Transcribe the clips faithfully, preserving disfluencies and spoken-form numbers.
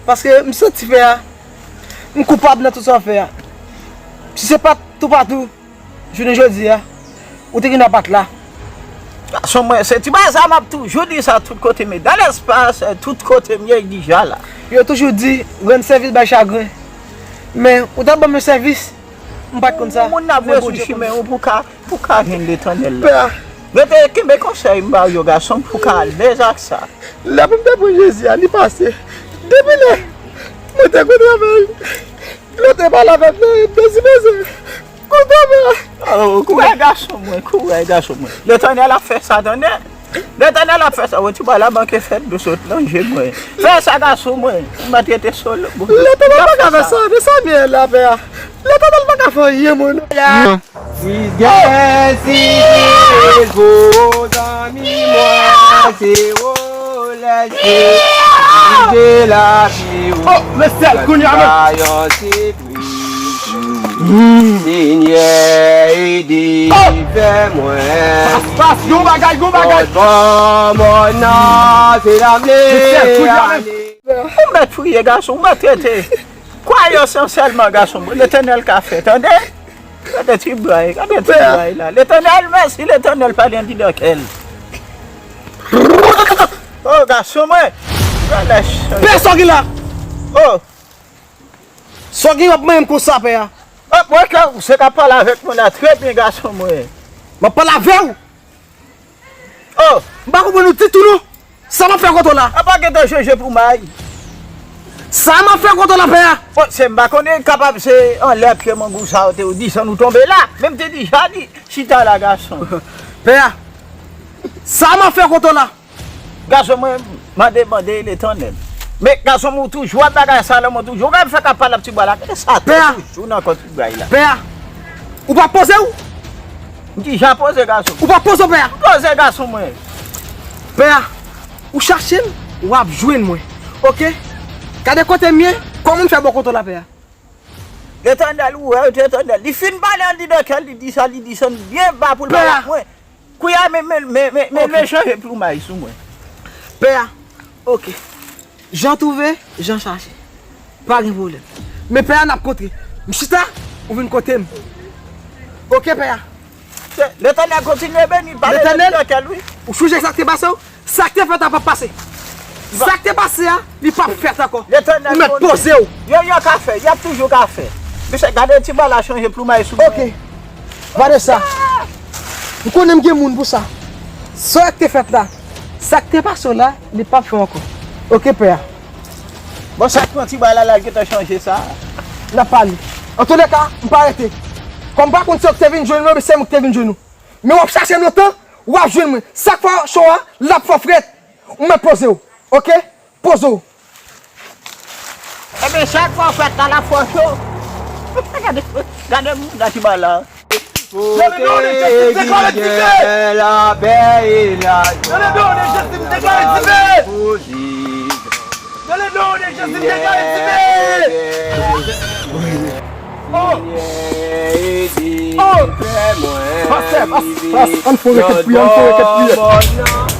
Paske m santi fè a, m koupab nan tout sa w fè a. Si se pa t toupatou, jounen jodi a, ou te gen dwa pa t la. Gason mwen, se ti bagay sa m ap toujou di sa tout kote m ye. Dans l'espace, tout kote m ye, dija la. Yo toujou di, rann sèvis bay chagren. Men, ou t ap ban m yon sèvis, m pa t konn sa. Moun nan vwe sou chimen ou pou ka, pou ka jwenn Letènèl la. Pè a. Rete kenbe konsèy m ba w yo, gason, pou ka alèz ak sa. Lè pou m te pran Jezi a, li pase. Depi lè, mwen te konn travay. Lè te pale avè m nan, m te sipoze. Koute mwen. Oh, kouraj gason mwen, kouraj gason mwen. Letènèl ap fè sa, tande. Letènèl ap fè sa. Wè ti bwa la manke fèt dlo sot nan je mwen. Fè sa gason mwen. M ap trete solo. Letènèl pa ka fè sa. Men sa byen la, pè a. Letènèl pa ka fè anyen, mwen. Si gen, si gen, fo zanmi mwen, se ou lèse, se lavi ou. Oh, mesye, kounye a menm. Senyè, ede, fè mwen. Pas, pas, gon bagay, gon bagay. Bò, bò, mò nan, se lamle. Mesye, kounye a menm. Ou mèt priye, gason, ou mèt trete. Kwayans an sèlman, gason mwen. Letènèl ka fè, tande. Gade ti bray, gade ti bray la. Letènèl, mèsi Letènèl, pale andidan kè l. Oh, gason mwen. Pè, sa w gen la? Oh. Sa w gen w ap manyen m konsa, pè a? Oh, mwen, se ka pale avèk mwen la, trè byen, gason mwen. M ap pale avè w. Oh, m pa konprann ou ditou non. Sa m ap fè kote w la? A pa gentan chanje ploumay. Sa m ap fè kote w la, pè a? Oh, se m pa konnen, kapab se anlè pye mangousa yo te yo disann ou tonbe la. Men m te dija di, chita la, gason. Pè a, sa m ap fè kote w la? Gason mwen, mande, mande Letènèl. Men gason mwen, ou toujou ap bagay sa la, mwen toujou, ou ka fè k ap pale ap ti bwa la. Sa toujou nan kont. Bay la. Pè a, ou pa poze w? M dija poze gason. Ou pa poze w, pè a? M poze gason mwen. Pè a, ou chache m, w ap jwenn mwen. Oke? Gade kote m ye, kòman m fè bò kote w la, pè a? Letènèl, ou wè, Letènèl. Li fin pale andidan kè l, li di sa, li disann byen ba pou l pale ak mwen. Kounye a, men, men, men, men, men, men chanje ploumay sou mwen. Pè a, oke. Jan twouve, jan chache. Pa gen pwoblèm. Men pè a n ap kontre. M chita, ou vin kote m. Oke, pè a. Letènèl kontinye beni, pale de kè l, wi. Ou sonje sa k te pase w? Sa k te fèt la p ap pase. Sa k te pase a, li p ap fèt ankò. Ou mèt poze w. Yo, yo ka fè, y ap toujou ka fè. Mesye, gade ti bwa la chanje ploumay sou mwen. Oke. Vanessa, ou konnen m gen moun pou sa. Sa k te fèt la, sa k te pase w la, li p ap fè ankò. Oke, pè a. Bon, sa k pran ti bwa la, la gentan chanje sa. N ap pale. Antoulèka, m pa rete. Kòm m pa konn se ou k te vin jwenn mwen, men se mwen k te vin jwenn ou. Men w ap chache m lontan, w ap jwenn mwen. Sak fò cho a, l ap fò frèt. Ou mèt poze w. Oke? Poze w. Ebyen, sak fò frèt la, l ap fò cho. Gade, gade moun nan ki ba la. Dans le nom de Jésus, m deklare dife! Dans le nom de Jésus, m deklare dife! Dans le nom de Jésus, m deklare dife! Oh! Oh! Pastè, pas, pas, ann fè yon rekèt priyè, ann fè yon rekèt priyè.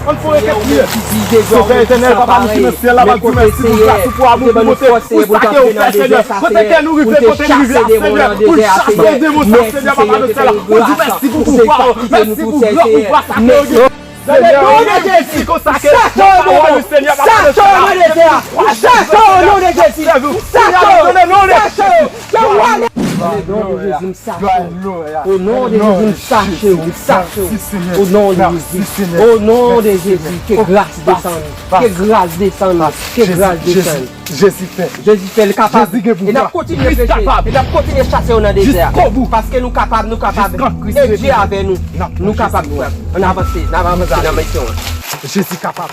Ann fè yon rekèt priyè. Sovè etènèl, Papa nou ki nan syèl la, n ap di w mèsi pou gras ou, pou amou, pou bonte ou, sa ke ou fè, Senyè. Kote kè nou rive, kote nou rive a, Senyè, pou n chase demon sa, Senyè, Papa nou syèl la. Ou di mèsi pou pouvwa ou, mèsi pou gran pouvwa sa ke ou gen. Dans le nom de Jésus, chache w, Bondye. Chache w nan dezè a. Chache w au nom de Jésus. Chache w. Chache w. Ke w ale. Au nom de Jésus, m chache w. Au nom de Jésus, m chache w. M chache w. Au nom de Jésus. Au nom de Jésus, ke gras desann. Ke gras desann. Ke gras desann. Jezi fè. Jezi fè, li kapab. Jezi gen pouvwa. E n ap kontinye preche. E n ap kontinye chase yo nan dezè a. Jiskobou. Paske nou kapab, nou kapab. E Dye avè nou. Nou kapab, frè. Ann avanse, n ap avanse nan misyon an. Jezi kapab.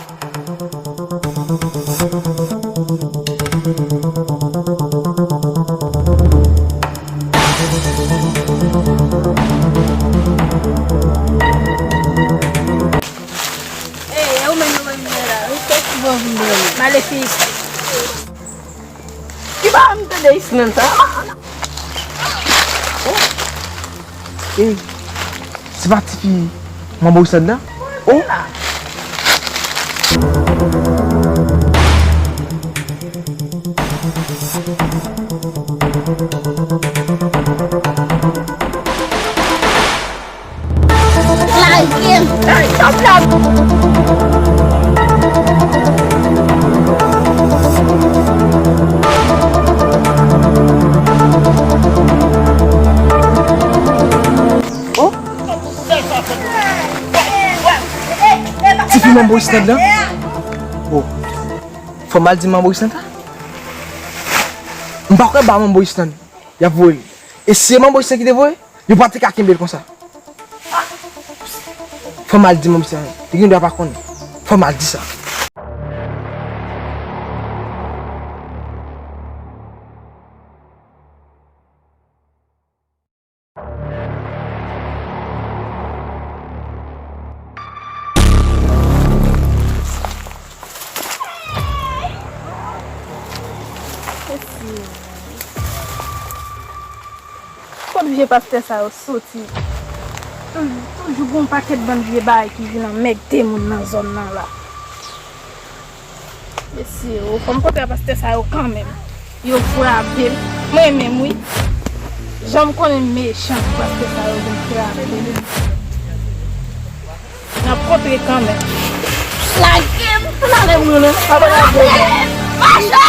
Ey, e ou menm yo menm yo la. Ou fè ki bò vin dòmi? Malefis. Ki pa m tande Island sa? Oh. Ey, se pa tifi manbo Island la? Oh. Ey, e ou menm yo menm yo la? Lage m! Ay, chòf la! Oh! Tifi manbo Island lan? Oh. Fò m al di manbo Island la? M pa kwè ba manbo Island y ap voye l. E si se manbo Island ki te voye, yo pa te ka kenbe l konsa. Fò m al di manbo Island. Li gen dwa pa konnen. Fò m al di sa. Kot vye pastè sa yo soti? Toujou, toujou gon pakèt bann vye bagay ki vin anmède moun nan zòn nan la. Mesye, o, fò m kontre a pastè sa yo kanmenm. Yo frape m. Mwen menm, wi. Jan m konnen mechan pastè sa yo vin frape m. N ap kontre kanmenm. Lage m! Lage m, Louloulou. Pa pale avè m. Mache!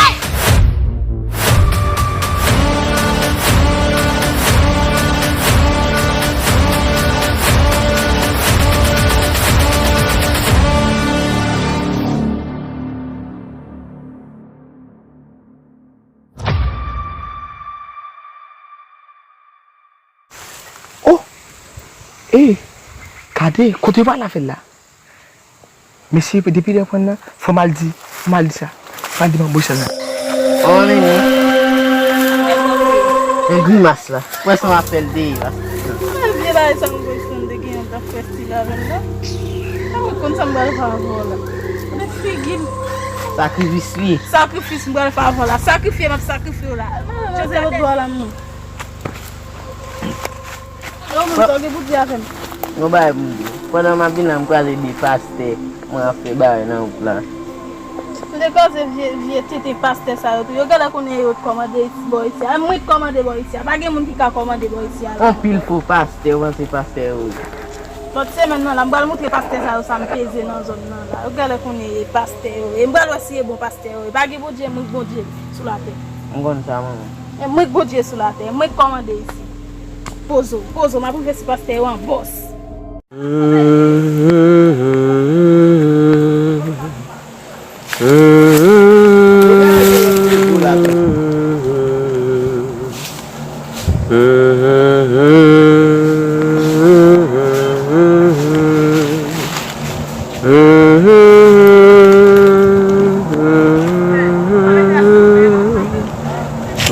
Oh! E, gade, kote yo pral avè l la? Mesye, depi lè pran nan, fò m al di, fò m al di sa. Fò m al di manbo Island nan. Oh, nene. Men grimas la. Wè sa w ap fè l deye la. Vye bagay sa manbo Island te genyen t ap fè stil avè l la. Mwen konn sa m pral fè avè w la. Gade figi l. Sakrifis li ye. Sakrifis m pral fè avè w la. Sakrifye m ap sakrifye w la. Joseph, dwa la m non. Yo, moun, sa w gen pou di avè m? Yon bagay pou m di w. Pandan m ap vin la, m kwaze de pastè, mwen ap fè bagay nan wout la. M te kwaze vye, vye tenten pastè sa yo tou. Yo genlè konnen yo t kòmande bò isi a. Mwen t kòmande bò isi a. Pa gen moun ki ka kòmande bò isi a la. Anpil fo pastè, ou panse pastè yo ye. Lòt semèn nan la, m pral montre pastè sa yo sa m peze nan zòn nan la. Yo genlè konnen e pastè yo ye. M pral wè si e bon pastè yo ye. Pa gen Bondye, mwen k Bondye sou latè. M konn sa, manman. E mwen k Bondye sou latè, mwen k kòmande isi. Pozo, pozo, m ap rive sou pastè yo an bòs.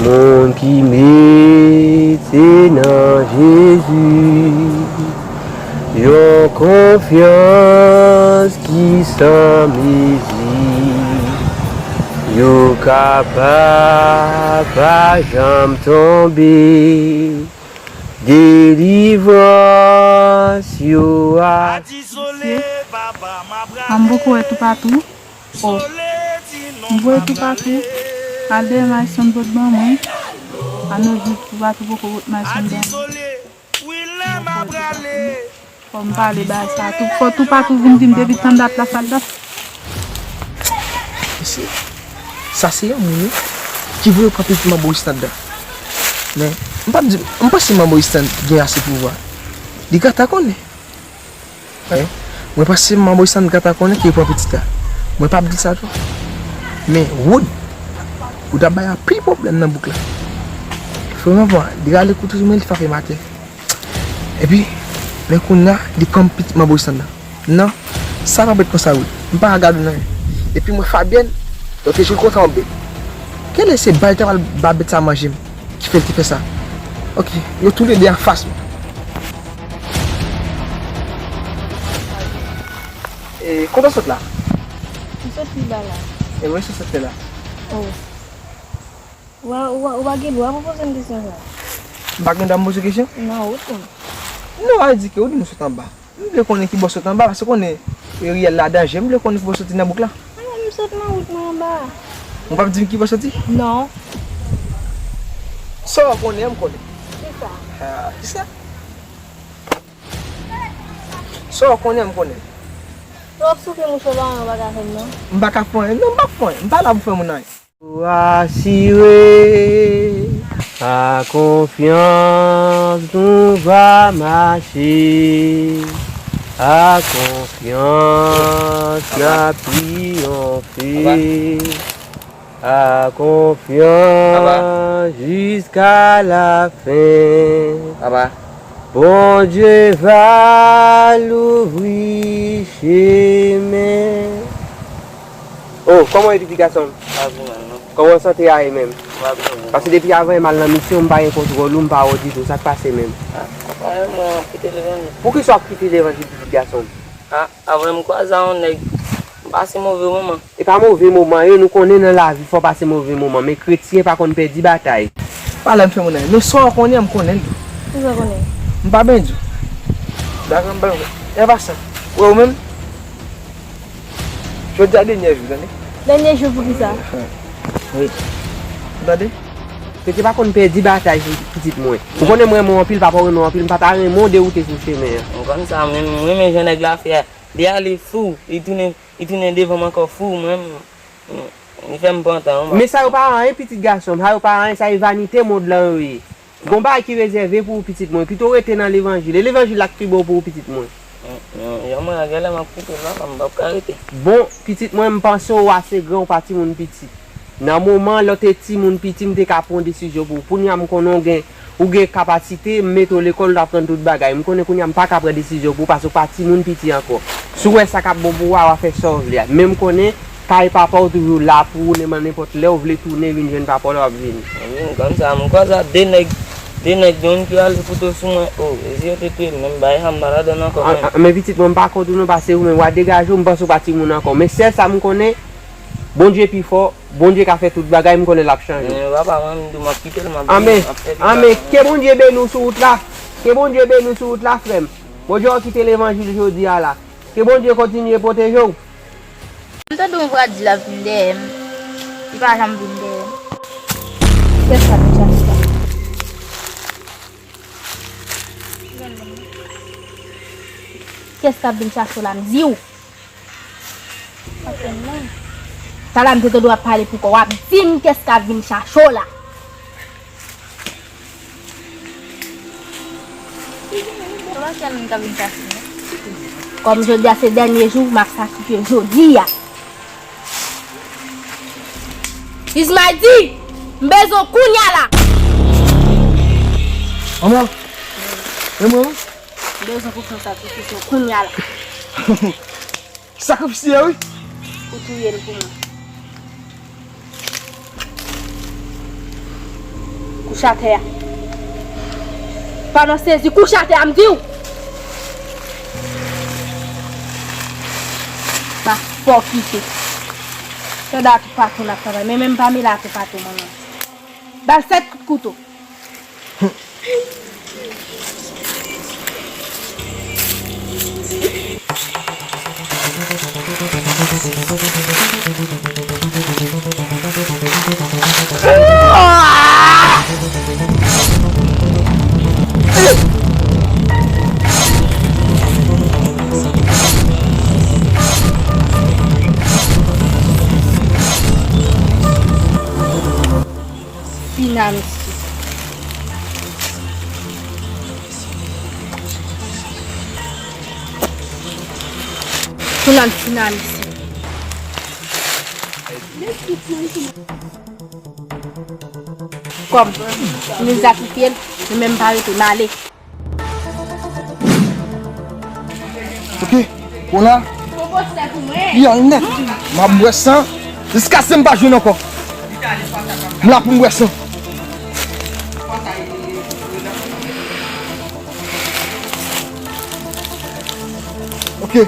Moun ki mete nan Jezi yon konfyans ki san mezi, yo kapab pa janm tonbe. Delivrans yo a. Mesye, m poko wè toupatou. Oh. M voye toupatou. Al dèyè Mayson pot ban mwen. Ann nou di toupatou poko pot Mayson ban mwen. Fò m pale bagay sa tou. Fò toupatou vin di m depi tann dat la, sa l t ap. Mesye, sa se yon moun, wi, ki voye pran pitit manbo Island la. Men, m p ap di, m panse manbo Island gen ase pouvwa. Li gentan konnen. Wi. Mwen panse manbo Island gentan konnen ke li pran pitit la. Mwen p ap di sa tou. Men, Wood, Wood ap bay anpil pwoblèm nan bouk la. Fò m pran, li rale kouto sou mwen, li frape m atè. Epi, men kounye a, li pran pitit manbo Island nan. Non, sa p ap ret konsa, Wood. M pa ka gade w nan men. Epi mwen, Fabienne, donk, je l kontan anbe. Kèlè se bay ta pral ba bèt sa manje m ki fè l te fè sa? Ok, yo toulede anfas mwen. E, kote w sot la? M sot pi ba la. E, mwen sot la. Oh. Ou pa, ou pa, ou pa gen dwa pou poze m kesyon sa. M pa gen dwa m poze kesyon? Non, ou konn. Non, pa di ke ou di m sot anba. M vle konnen ki bò sot anba, paske konnen, e, riyèl la danje. M vle konnen ki bò soti nan bouk la. Ah, m sot nan wout mwen anba. Ou p ap di m ki bò soti? Non. Sa w konnen, m konnen. Kisa? Ah, kisa? Sa w konnen, m konnen. Lè w ap souke mouche pa mwen, w pa ka fè m non. M pa ka fè anyen. Non, m pa fè anyen. M pa la pou fè moun anyen. Ou asire, a konfyans nou va mache, a konfyans n ap triyonfe, a konfyans jiska lafen. Bondye va louvri chemen. Oh, kòman w ye, pitit gason m? Pa byen, non. Kòman sante a ye menm? Pa byen, non. Paske depi avan yè m al nan misyon, m pa gen kontwòl ou, m pa wè w ditou. Sa k pase menm? Ah, apa, mwen ap kite levanjil. Poukisa w ap kite levanjil, pitit gason m? Ah, avan m kwaze a yon nèg, m pase move moman. E pa move moman yo, nou konnen nan lavi fò w pase move moman, men kretyen pa konn pèdi batay. Pa la m fè moun anyen, men sa w konnen an m konnen l tou. Kisa w konnen? M pa byen di w. Dakò, m pa byen. E pa sa. Ou wè ou menm? Jodi a dènye jou, tande. Dènye jou pou kisa? Wi. Tande? Kretyen pa konn pèdi batay, pitit mwen. Ou konnen m renmen w anpil, papa w renmen w anpil, m pa ta renmen w dewoute sou chemen an. M konn sa, men m renmen jan nèg la fè a. Li ale fou, li tounen, li tounen devan m ankò fou, mwen, m, m, li fè m pran tan, wi. Men sa yo pa anyen, pitit gason m, sa yo pa anyen, sa e vanite mond lan yo ye. Gon bagay ki rezève pou ou, pitit mwen, pito w rete nan levanjil, e levanjil la k pi bon pou ou, pitit mwen. Mm, mm, jan mwen an, genlè m ap kite l, papa, m p ap ka rete. Bon, pitit mwen, m panse w ase gran, ou pa timoun piti. Nan moman lè w te timoun piti, m te ka pran yon desizyon pou ou. Kounye a, m konnen w gen, ou gen kapasite, m mete w lekòl, ou t ap aprann tout bagay. M konnen kounye a, m pa ka pran desizyon pou ou, paske w pa timoun piti ankò. Si w wè sa k ap bon pou ou a, w a fè sa w vle a. Men m konnen, kay papa w toujou la pou ou, nan nenpòt lè w vle tounen vin jwenn papa w la, w ap vini. Wi, m konn sa, m kwaze a de nèg, de nèg, youn ki ale kouto sou mwen. Oh, e si yo te touye l, men m bay ham maladòn ankò, men. Men pitit mwen, m pa kont ou non, paske ou menm, w a degaje w, m panse w pa timoun ankò. Men sèl sa m konnen, Bondye pi fò, Bondye ka fè tout bagay, m konnen l ap chanje. Men papa, mwen, m di w, m ap kite l, m ap vini, m ap fè tout bagay. Amèn. Ke Bondye beni w sou wout la. Ke Bondye beni w sou wout la, frè m. Bondye w kite levanjil jodi a la. Ke Bondye kontinye pwoteje w. M tande yon vwa di l ap vin dèyè m. Li pa janm vin dèyè m. Kiyès k ap vin chache w la? Kiyès k ap vin chache w la, m di w? Talè a m te tande w ap pale pou kò w, w ap di m kiyès k ap vin chache w la. Kòm jodi a se dènye jou, m ap sakrifye jodi a. Ismaël di, m bezwen w kounye a la. Manman, e mwen wi. M bezwen pou fè sakrifis ou kounye a la. Sakrifis li ye wi. Ou touye l pou mwen. Kouche atè a. Pa nan sezi, kouche atè a, m di w! Ba fò kite. Tande a tout patwon n ap travay, men menm pa mele a tout patwon manman. Ba l sèt kout kouto. Fini a misye. Tounen fini a misye. Kòm, nou zakifye l, nou menm pa rete, m ale. Ok, kounye a, li al nèt. M ap bwè san, jiskaske m pa jwenn ankò. M la pou m bwè san. Ok,